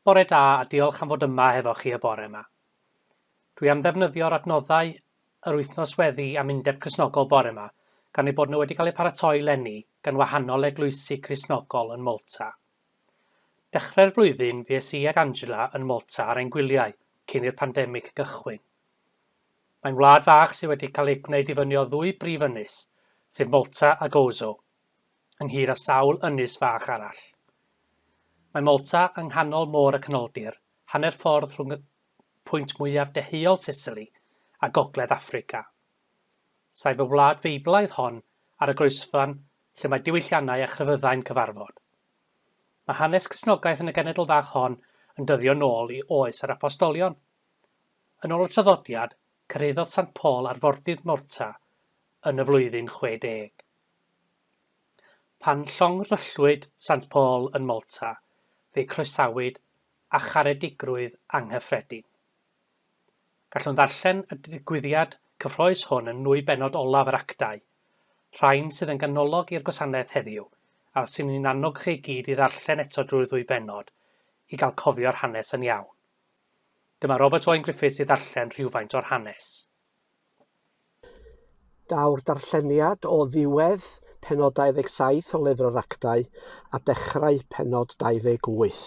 Bore da a diolch am fod yma hefo chi y bore yma. Dwi am ddefnyddio'r adnoddau yr wythnos weddi am Undeb Cristnogol bore yma gan eu bod nhw wedi cael eu paratoi leni gan wahanol eglwysi Cristnogol yn Malta. Dechrau'r flwyddyn fues i ag Angela yn Malta ar ein gwyliau cyn i'r pandemig gychwyn. Mae'n wlad fach sydd wedi cael ei gwneud i fyny o ddwy brif ynys, sef Malta a Gozo, ynghyd â sawl ynys fach arall. Mae Malta yng nghanol Môr y Canoldir, hanner ffordd rhwng y pwynt mwyaf deheuol Sisili a Gogledd Affrica. Saif y wlad Feiblaidd hon ar y groesfan lle mae diwylliannau a chrefyddau'n cyfarfod. Mae hanes Cristnogaeth yn y genedl fach hon yn dyddio nôl i oes yr Apostolion. Yn ôl y traddodiad, cyrhaeddodd Sant Paul arfordir Malta yn y flwyddyn 60. Pan llongryllwyd Sant Paul yn Malta, fe'i croesawyd â charedigrwydd anghyffredin. Gallwn ddarllen y digwyddiad cyffrous hwn yn nwy bennod olaf yr Actau, rhain sydd yn ganolog i'r gwasanaeth heddiw, a fyswn i'n annog chi i gyd i ddarllen eto drwy'r ddwy bennod i gael cofio'r hanes yn iawn. Dyma Robert Owen Griffiths i ddarllen rhywfaint o'r hanes. Daw'r darlleniad o ddiwedd pennod 27 o Lyfr yr Actau a dechrau pennod 28.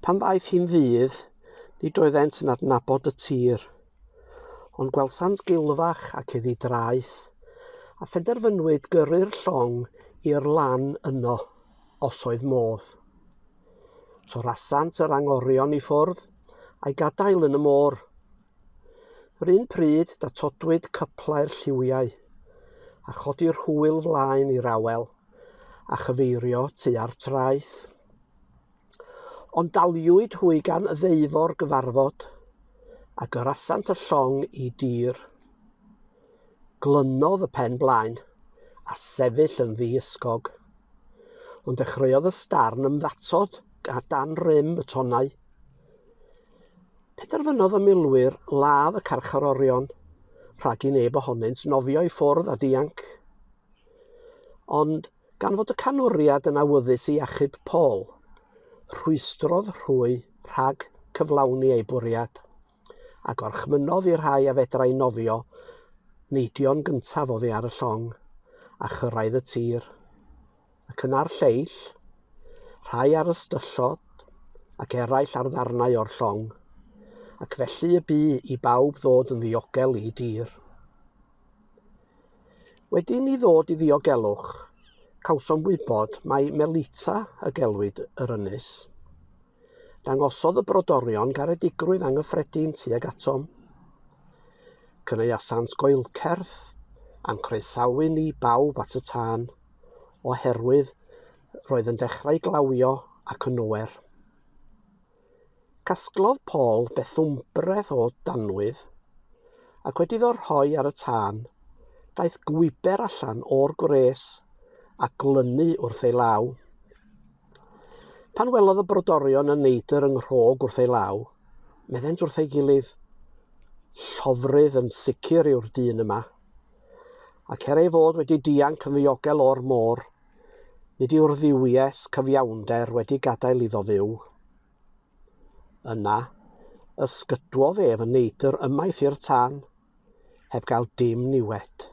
Pan ddaeth hi'n ddydd, nid oeddent yn adnabod y tir, ond gwelsant gilfach ac iddi draeth, a phenderfynwyd gyrru'r llong i'r lan yno, os oedd modd. Torasant yr angorion i ffwrdd, a'i gadael yn y môr. Yr un pryd, datodwyd cyplau'r lliwiau, a chodi'r hwyl flaen i'r awel, a chyfeirio tua'r traeth. Ond daliwyd hwy gan ddeufor gyfarfod, a gyrasant y llong i dir. Glynodd y pen blaen, a sefyll yn ddi-ysgog. Ond dechreuodd y starn ymddatod a dan rym y tonnau. Penderfynodd y milwyr ladd y carcharorion, rhag i neb ohonynt nofio i ffwrdd a dianc. Ond gan fod y canwriad yn awyddus i achub Paul, rhwystrodd rhwy rhag cyflawni ei bwriad, a gorchmynnodd i'r rhai a fedrai nofio neidio'n gyntaf oddi ar y llong a chyrraedd y tir, ac yna'r lleill, rhai ar y styllod ac eraill ar ddarnau o'r llong, ac felly y bu i bawb ddod yn ddiogel i dir. Wedi i ni ddod i ddiogelwch, cawsom wybod mai Melita y gelwid yr ynys. Dangosodd y brodorion garedigrwydd anghyffredin tuag atom. Cyneuasant goelcerth a'n croesawu ni bawb at y tân, oherwydd roedd yn dechrau glawio ac yn oer. Casglodd Paul beth wmbredd o danwydd, ac wedi iddo rhoi ar y tân, daeth gwiber allan o'r gwres a glynu wrth ei law. Pan welodd y brodorion y neidr yng nghrog wrth ei law, meddent wrth ei gilydd, Llofrudd yn sicr yw'r dyn yma. Ac er ei fod wedi dianc yn ddiogel o'r môr, nid yw'r dduwies cyfiawnder wedi gadael iddo fyw. Yna, ysgydwodd ef y neidr ymaith i'r tân, heb gael dim niwed.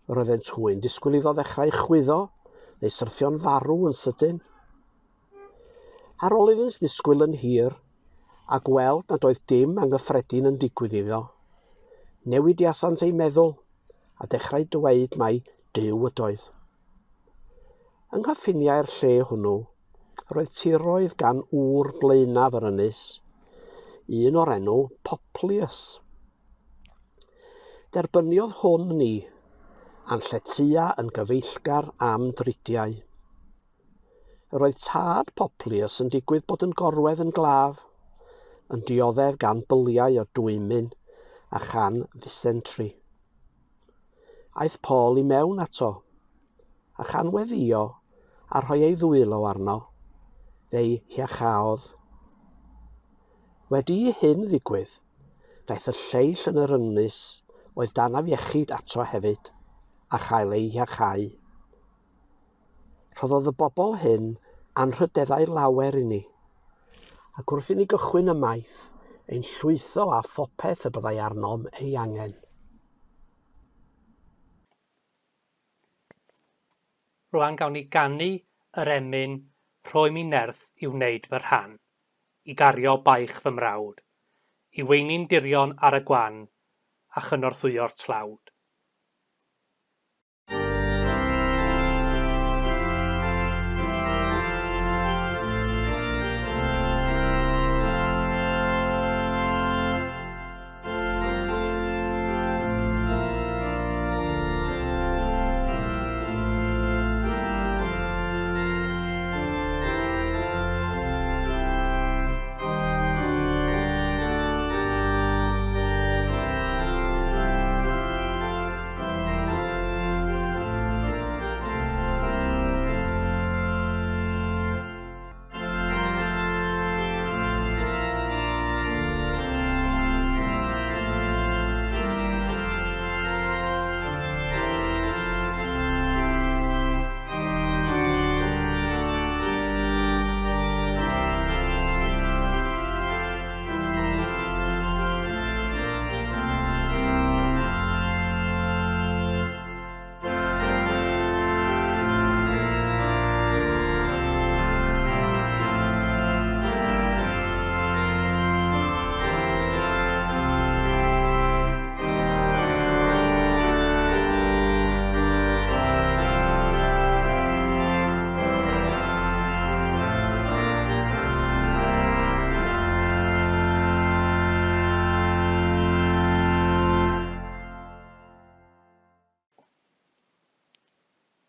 Roeddent hwy'n disgwyl iddo ddechrau chwyddo neu syrthio'n farw yn sydyn. Ar ôl iddynt ddisgwyl yn hir a gweld nad oedd dim anghyffredin yn digwydd iddo, newidiasant eu meddwl a dechrau dweud mai Duw ydoedd. Yng nghyffiniau'r lle hwnnw, roedd tiroedd gan ŵr blaenaf yr ynys, un o'r enw Poplius. Derbyniodd hwn ni, a'n lletya yn gyfeillgar am dridiau. Yr oedd tad Poplius yn digwydd bod yn gorwedd yn glaf, yn dioddef gan byliau o dwymyn a chan ddisentri. Aeth Paul i mewn ato, a chan weddïo a rhoi ei ddwylo arno, fe'i hiachaodd. Wedi i hyn ddigwydd, Daeth y lleill yn yr ynys oedd dan afiechyd ato hefyd, a chael eu hiachau. Rhoddodd y bobl hyn anrhydeddau lawer i ni, ac wrth i ni gychwyn ymaith, ein llwytho â phopeth y byddai arnom ei angen. Rwan gawn ni ganu yr emyn Rhoi mi nerth i wneud fy rhan, i gario baich fy mrawd, i weini'n dirion ar y gwan, a chynorthwyo'r tlawd.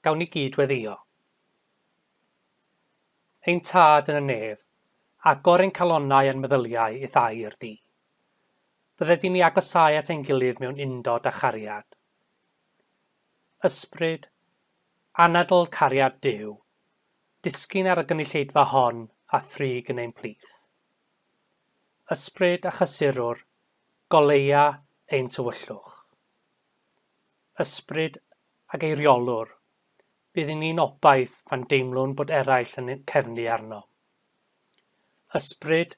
Gawn ni gyd weddïo. Ein Tad yn y nef, agor ein calonnau a'n meddyliau i'th air di. Bydded i ni agosáu at ein gilydd mewn undod a chariad. Ysbryd, anadl cariad Duw, disgyn ar y gynulleidfa hon a thrig yn ein plith. Ysbryd a chysurwr, goleua ein tywyllwch. Ysbryd ac eiriolwr, bydd i ni'n obaith pan deimlwn bod eraill yn cefnu arnom. Ysbryd,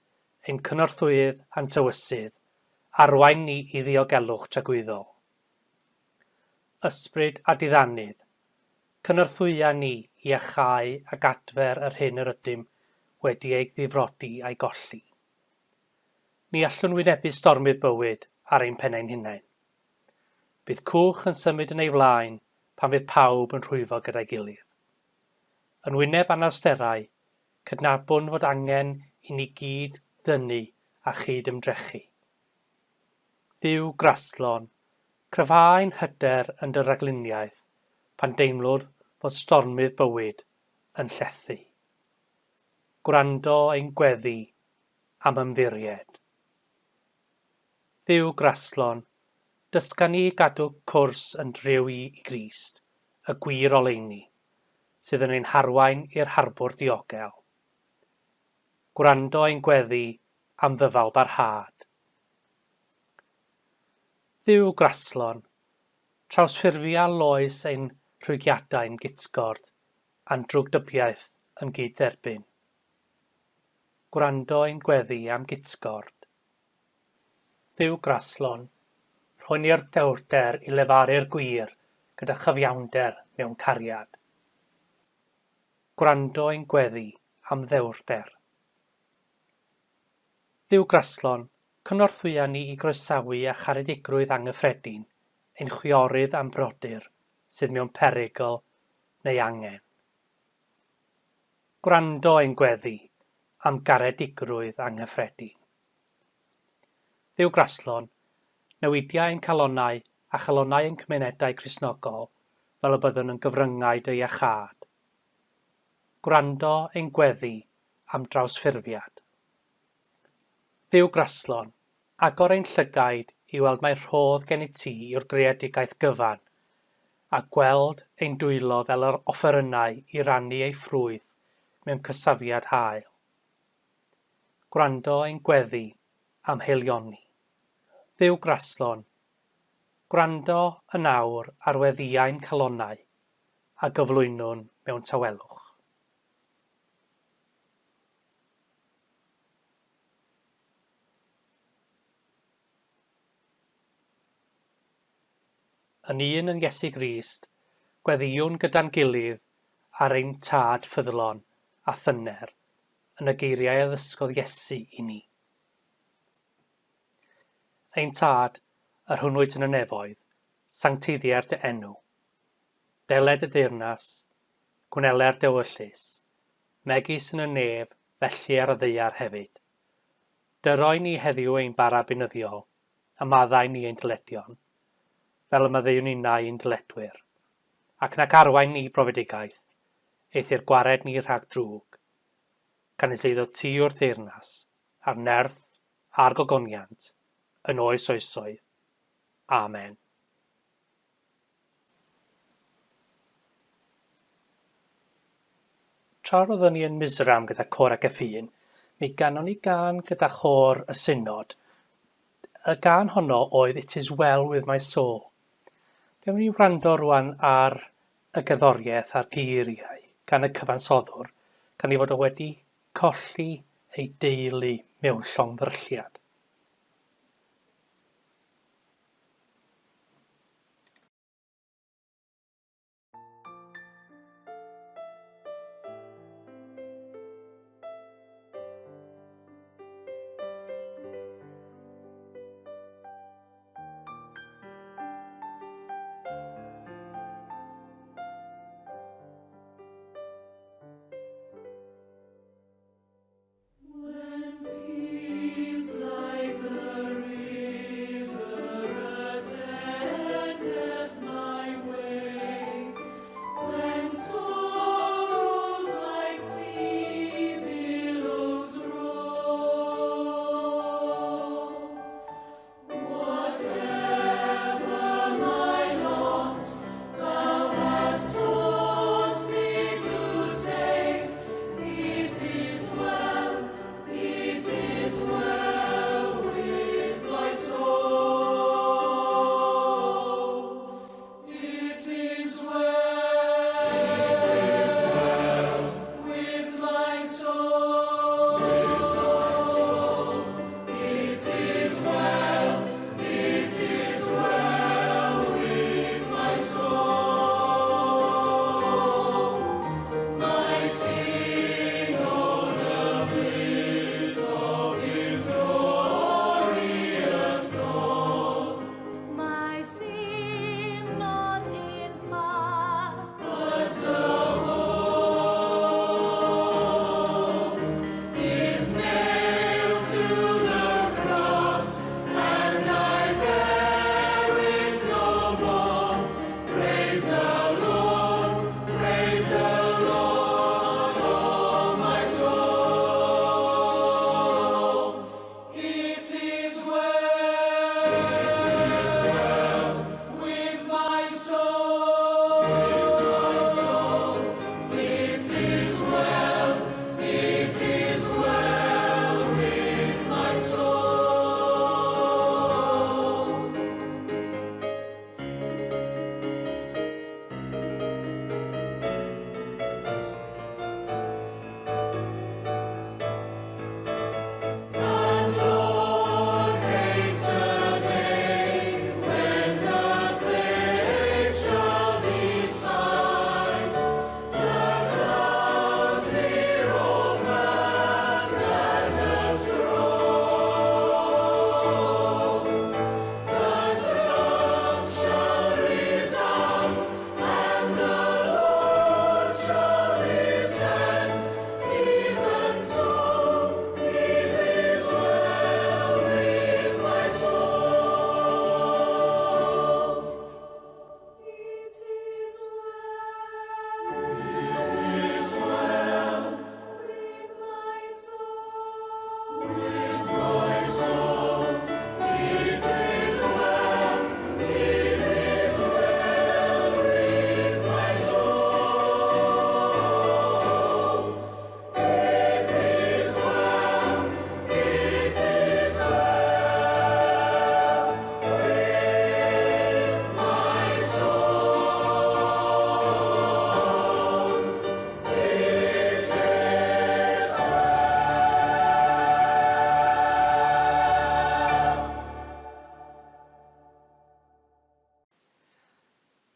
ein cynorthwyydd a'n tywysydd, arwain ni i ddiogelwch tragwyddol. Ysbryd a diddanydd, cynorthwya ni i iacháu ac adfer yr hyn yr ydym wedi ei ddifrodi a'i golli. Ni allwn wynebu stormydd bywyd ar ein pennau'n hunain. Bydd cwch yn symud yn ei flaen pan fydd pawb yn rhwyfo gyda'i gilydd. Yn wyneb anawsterau, cydnabwn fod angen i ni gyd ddynnu a chyd-ymdrechu. Dduw graslon, cryfhâ ein hyder yn dy ragluniaeth pan deimlwn fod stormydd bywyd yn llethu. Gwrando ein gweddi am ymddiried. Dduw graslon, dysga ni gadw cwrs yn driw i i Grist, y gwir oleuni, sydd yn ein harwain i'r harbwr diogel. Gwrando ein gweddi am ddyfal barhad. Dduw graslon, trawsffurfia loes ein rhwygiadau'n gytgord a'n drwgdybiaeth yn gyd-dderbyn. Gwrando ein gweddi am gytgord. Dduw graslon, rhoi ni'r dewrder i lefaru'r gwir gyda chyfiawnder mewn cariad. Gwrando ein gweddi am ddewrder. Dduw graslon, cynorthwya ni i groesawu â charedigrwydd anghyffredin ein chwiorydd a'n brodyr sydd mewn perygl neu angen. Gwrando ein gweddi am garedigrwydd anghyffredin. Dduw graslon, newidia ein calonnau a chalonnau ein cymunedau Cristnogol fel y byddwn yn gyfryngau dy iachâd. Gwrando ein gweddi am drawsffurfiad. Dduw graslon, agor ein llygaid i weld mai rhodd gennyt ti yw'r greadigaeth gyfan, a gweld ein dwylo fel yr offerynnau i rannu ei ffrwyth mewn cysafiad hael. Gwrando ein gweddi am haelioni. Dduw graslon, gwrando yn awr ar weddïau'n calonnau a gyflwynwn mewn tawelwch. Yn un yn Iesu Grist, gweddïwn gyda'n gilydd ar ein Tad ffyddlon a thyner yn y geiriau a ddysgodd Iesu i ni. Ein Tad, yr hwn wyt yn y nefoedd, sancteiddier dy enw. Deled y deyrnas, gwneler dy ewyllys, megis yn y nef, felly ar y ddaear hefyd. Dyroi ni heddiw ein bara beunyddiol, a maddau ni ein dyledion, fel y maddeuwn ninnau i'n dyledwyr. Ac nac arwain ni i brofedigaeth, eithr gwared ni rhag drwg. Canys eiddo ti yw'r deyrnas, a'r nerth, a'r gogoniant, yn oes oesoedd. Amen. Tra roeddwn i yn Mizoram gyda Côr ac Ffin, mi ganon ni gân gyda chôr y Synod. Y gân honno oedd It Is Well With My Soul. Fe wnawn ni wrando rwan ar y gerddoriaeth a'r geiriau gan y cyfansoddwr, gan ei fod o wedi colli ei deulu mewn llongddrylliad. When peace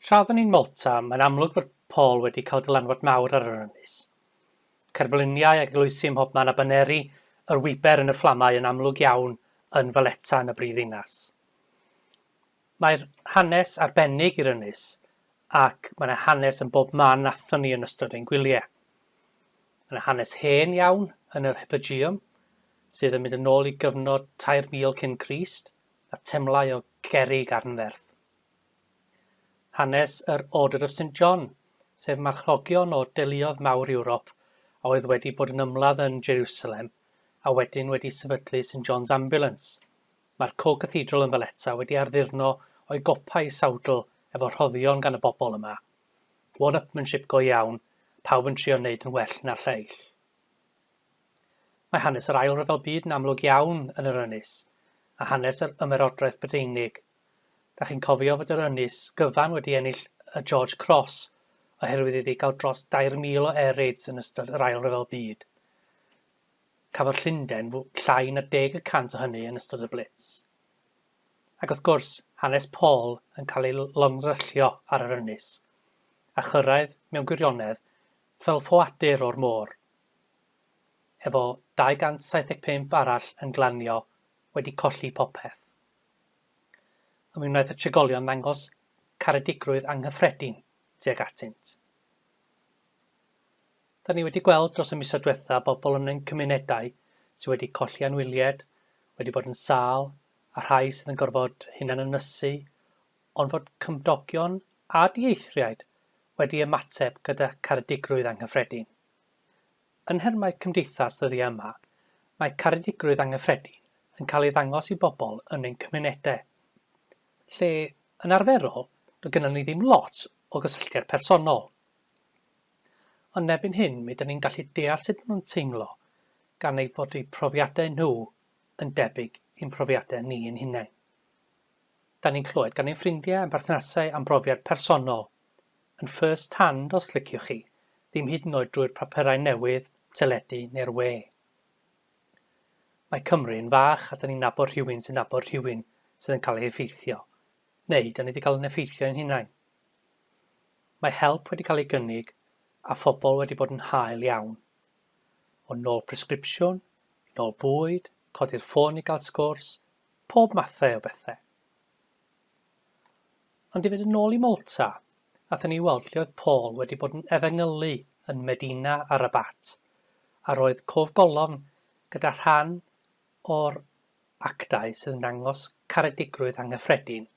Tra oedden ni'n Malta, mae'n amlwg fod Paul wedi cael dylanwad mawr ar yr ynys. Cerfluniau ac eglwysi ym mhobman a baneri yr wiber yn y fflamau yn amlwg iawn yn Valletta yn y brifddinas. Mae'r hanes arbennig i'r ynys ac mae yna hanes yn bob man athon ni yn ystod ein gwyliau. Mae yna hanes hen iawn yn yr Hypogeum sydd yn mynd yn ôl i gyfnod 3000 cyn Crist a temlau o gerrig arnferth. Hanes yr Order of St John, sef marchnogion o deuluoedd mawr Ewrop a oedd wedi bod yn ymladd yn Jerusalem a wedyn wedi sefydlu St John's Ambulance. Mae'r Co-Cathedral yn Valletta wedi arddurno o'i gopa i sawdl efo rhoddion gan y bobl yma. One-upmanship go iawn, pawb yn trio neud yn well na'r lleill. Mae hanes yr Ail Ryfel Byd yn amlwg iawn yn yr ynys, a hanes yr Ymerodraeth Brydeinig. Da chi'n cofio fod yr ynys gyfan wedi ennill y George Cross oherwydd iddi gael dros 3,000 o air raids yn ystod yr Ail Ryfel Byd. Cafodd Llundain llai na deg y cant o hynny yn ystod y Blitz. Ac wrth gwrs, hanes Paul yn cael ei longddryllio ar yr ynys, a chyrraedd, mewn gwirionedd, fel ffoadur o'r môr, efo 275 arall yn glanio wedi colli popeth. A mi wnaeth y trigolion ddangos caredigrwydd anghyffredin tuag atynt. Da ni wedi gweld dros y misoedd diwetha bobl yn ein cymunedau sydd wedi colli anwyliaid, wedi bod yn sâl, a rhai sydd yn gorfod hunan-ynysu, ond fod cymdogion a dieithriaid wedi ymateb gyda caredigrwydd anghyffredin. Yn nhermau cymdeithas ddyddiau yma, mae caredigrwydd anghyffredin yn cael ei ddangos i bobl yn ein cymunedau, lle, yn arferol, doedd gynnon ni ddim lot o gysylltiad personol. Ond erbyn hyn mi 'dan ni'n gallu deall sut maen nhw'n teimlo gan eu bod eu profiadau nhw yn debyg i'n profiadau ni ein hunain. 'Dan ni'n clywed gan ein ffrindiau a'n perthnasau am brofiad personol yn first hand os liciwch chi, ddim hyd yn oed drwy'r papurau newydd, teledu neu'r we. Mae Cymru yn fach a 'da ni'n nabod rhywun sy'n nabod rhywun sydd yn cael ei effeithio, neu 'da ni 'di cael yn effeithio ein hunain. Mae help wedi cael ei gynnig a phobl wedi bod yn hael iawn. O nôl presgripsiwn, i nôl bwyd, codi'r ffôn i gael sgwrs, pob mathau o bethau. Ond i fynd yn ôl i Malta, aethon ni i weld lle oedd Paul wedi bod yn efengylu yn Medina a Rabat, a roedd cofgolofn gyda rhan o'r actau sydd yn dangos caredigrwydd anghyffredin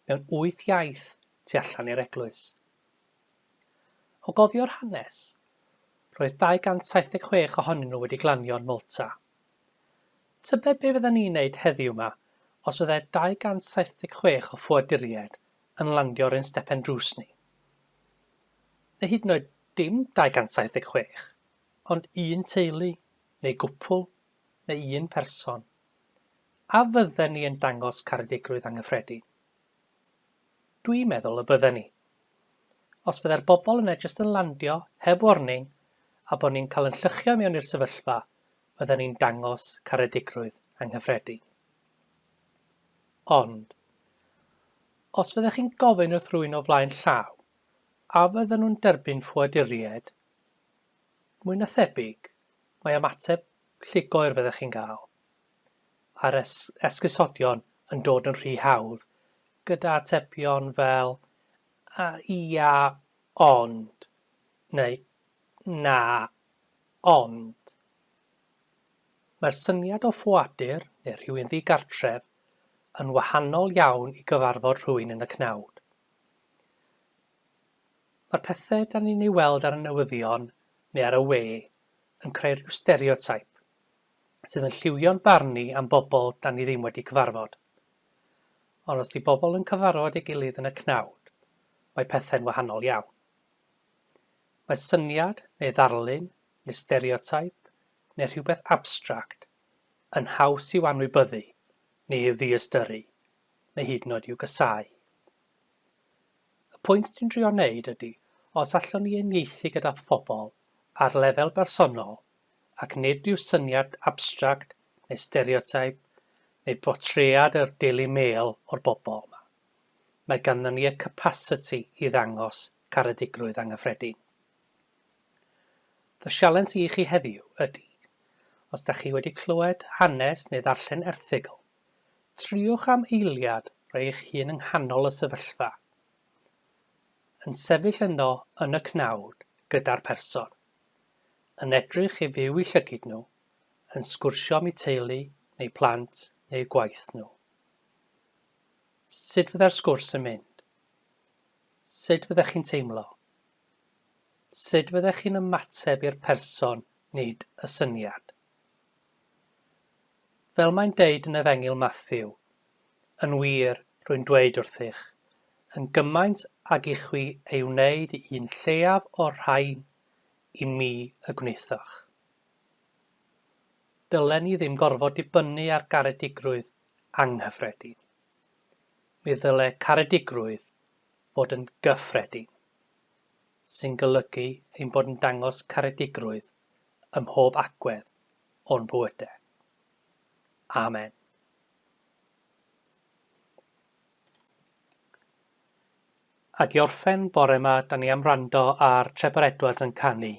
mewn wyth iaith tu allan i'r eglwys. O gofio'r hanes, roedd 276 ohonyn nhw wedi glanio yn Malta. Tybed be fydden ni'n neud heddiw 'ma os fydde 276 o ffoaduriaid yn landio ar ein stepen drws ni? Neu hyd yn oed dim 276, ond un teulu, neu gwpwl, neu un person. A fydden ni yn dangos caredigrwydd anghyffredin? Dwi'n meddwl y bydden ni. Os fydde'r bobl yna jyst yn landio, heb warning, a bod ni'n cael yn llychio mewn i'r sefyllfa, fydden ni'n dangos caredigrwydd anghyffredin. Ond, os fyddech chi'n gofyn wrth rywun o flaen llaw, a fydden nhw'n derbyn ffoaduriaid? Mwy na thebyg, mae ymateb llugoer fyddech chi'n gael. a'r esgusodion yn dod yn rhy hawdd, gyda atebion fel 'Ia, ond' neu 'Na, ond'. Mae'r syniad o ffoadur neu rhywun ddigartref yn wahanol iawn i gyfarfod rhywun yn y cnawd. Mae'r pethau 'dan ni'n ei weld ar y newyddion neu ar y we yn creu rhyw stereotype sydd yn lliwio'n barn ni am bobl 'dan ni ddim wedi cyfarfod. Ond os 'di bobl yn cyfarfod ei gilydd yn y cnawd, mae pethau'n wahanol iawn. Mae syniad neu ddarlun neu stereotype neu rhywbeth abstract yn haws i'w anwybyddu neu i'w ddiystyru, neu hyd yn oed i'w gasáu. Y pwynt dwi'n drio wneud ydi, os allwn ni uniaethu gyda phobl ar lefel bersonol, ac nid yw syniad abstract neu stereotype neu bortread yr Daily Mail o'r bobl 'ma. Mae ganddon ni y capasiti i ddangos caredigrwydd anghyffredin. Fy sialens i chi heddiw ydy, os da chi wedi clywed hanes neu ddarllen erthygl, trïwch am eiliad roi eich hun yng nghanol y sefyllfa. Yn sefyll yno yn y cnawd gyda'r person. Yn edrych i fyw i llygid nhw, yn sgwrsio am eu teulu neu plant neu gwaith nhw. Sut fydde'r sgwrs yn mynd? Sut fyddech chi'n teimlo? Sut fyddech chi'n ymateb i'r person nid y syniad? Fel mae'n deud yn Efengyl Mathew, Yn wir, rwy'n dweud wrthych, yn gymaint ag i chwi ei wneud i un lleiaf o'r rhain i mi y gwnaethoch. Dylen ni ddim gorfod dibynnu ar garedigrwydd anghyffredin. Mi ddyle caredigrwydd fod yn gyffredin, sy'n golygu ein bod yn dangos caredigrwydd ym mhob agwedd o'n bywydau. Amen. Ac i orffen bore 'ma, da ni am wrando ar Trebor Edwards yn canu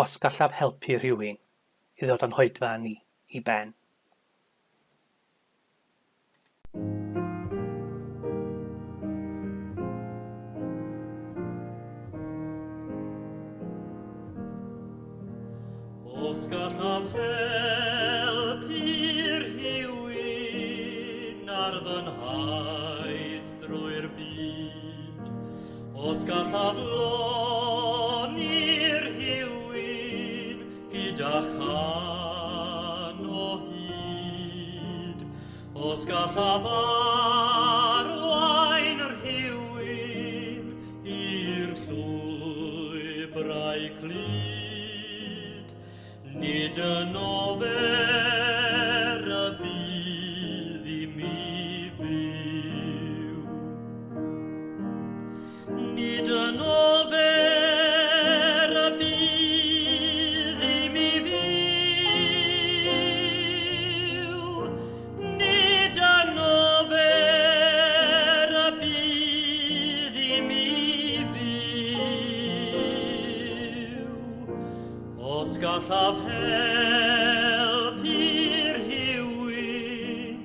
Os Gallaf Helpu Rhywun i ddod â'n hoedfa ni i ben. Os gallaf helpu rhywun ar fy nhaith drwy'r byd, os gallaf lonni rhywun gyda chan o hyd, os gallaf arwain rhywun i'r llwybrau clyd, nid yn ofer y bydd i mi fyw. Nid yn ofer y bydd i mi fyw. Nid yn ofer y bydd i mi fyw. Os gallaf helpu rhywun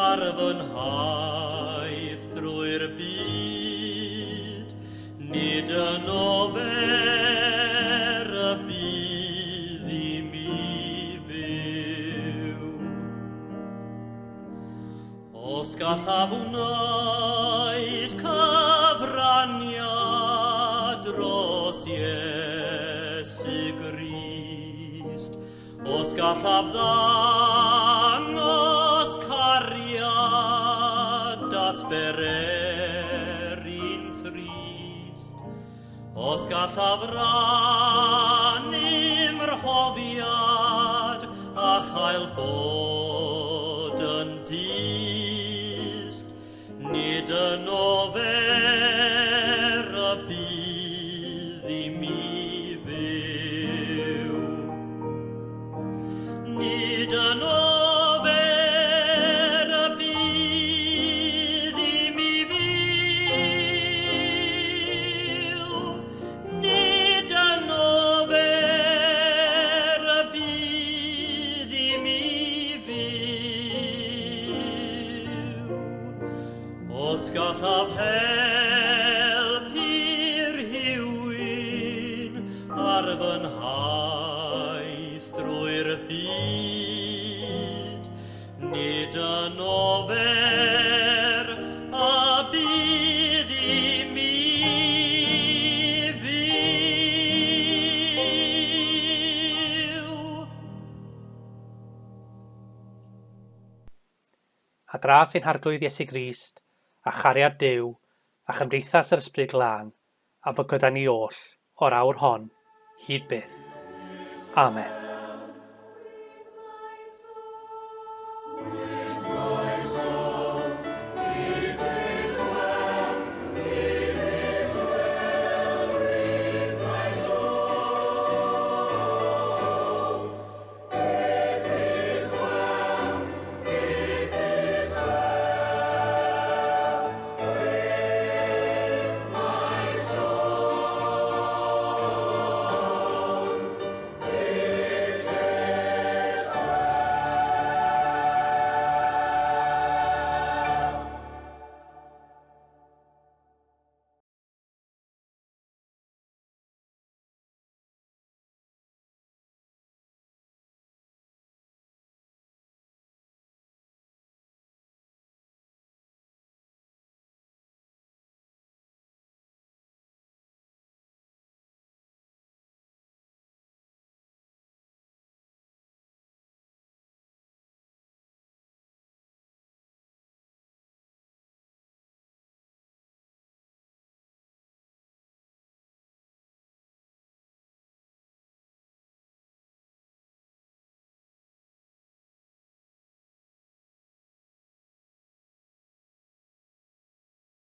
ar fy nhaith drwy'r byd, nid yn ofer y bydd i mi fyw. Os gallaf wneud cyfraniad dros Iesu Grist, os gallaf ddangos cariad at bererin trist, os gallaf rannu mrhofiad a chael bod yn dyst, nid yn ofer y bydd i mi fyw. Nid yn ofer y bydd i mi fyw. Nid yn ofer y bydd i mi fyw. Os gallaf helpu rhywun ar fy nhaith drwy'r byd, nid yn ofer a bydd i mi fyw. A gras ein Harglwydd Iesu Grist, a chariad Duw, a chymdeithas yr Ysbryd Glân, a fo gyda ni oll, o'r awr hon, hyd byth. Amen.